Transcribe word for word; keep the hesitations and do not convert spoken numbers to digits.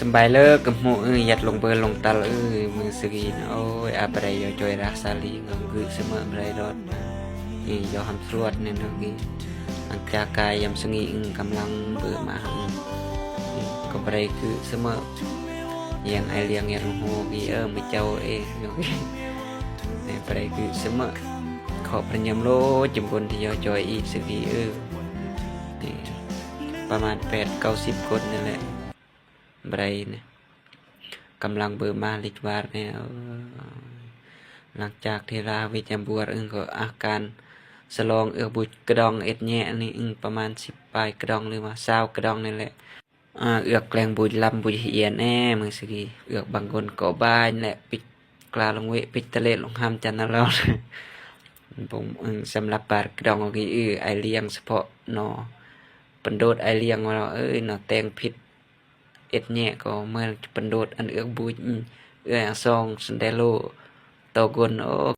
Symbai lơ kơ hmu, ơ, yat lông bơ lông tal, ơ, mưng sigi na, ôi, a brai yo joi rah sali, ngong gư sơmă brai rot. Ơ, yo ham sruat ne no gi. Ang cha kai yam sigi, ơ, kamlang bơ mah, ơ. Ơ, kơ brai gư sơmă. Yang ai liang yang hô gi, ơ, mơ chau, ơ, yo gi. Ne brai gư sơmă. Kho pơnyam lô, jơmbon ti yo joi i sigi, ơ. Ơ, paman pet kau sip kot ne lĕ. Brai ne. Kamlang bơ mah lich war ne, ơ. Lăng chak thi la wit yam buar ưng kơ akan. Sơlong ưh buch kơdong et nhẹ ne ưng paman sip pai kơdong lơ mah sao kơdong ne lĕ. A, ưh kleng buch lăm buch hien e, mưng sigi. Ưh băng gon kơ bany lĕ pich kla lông wĕ pich tơlĕ lông ham chan na lon. Bông ưng sâm lăp bar kơdong ơ gi ư ai liang sơpho no. Pơndot ai liang wa lo, ơ, no teng phit. Et nhẹ kơ mơ pơndot ăn ưh buch, ơ, ư ang song sendelo. Tâu gon, ơ,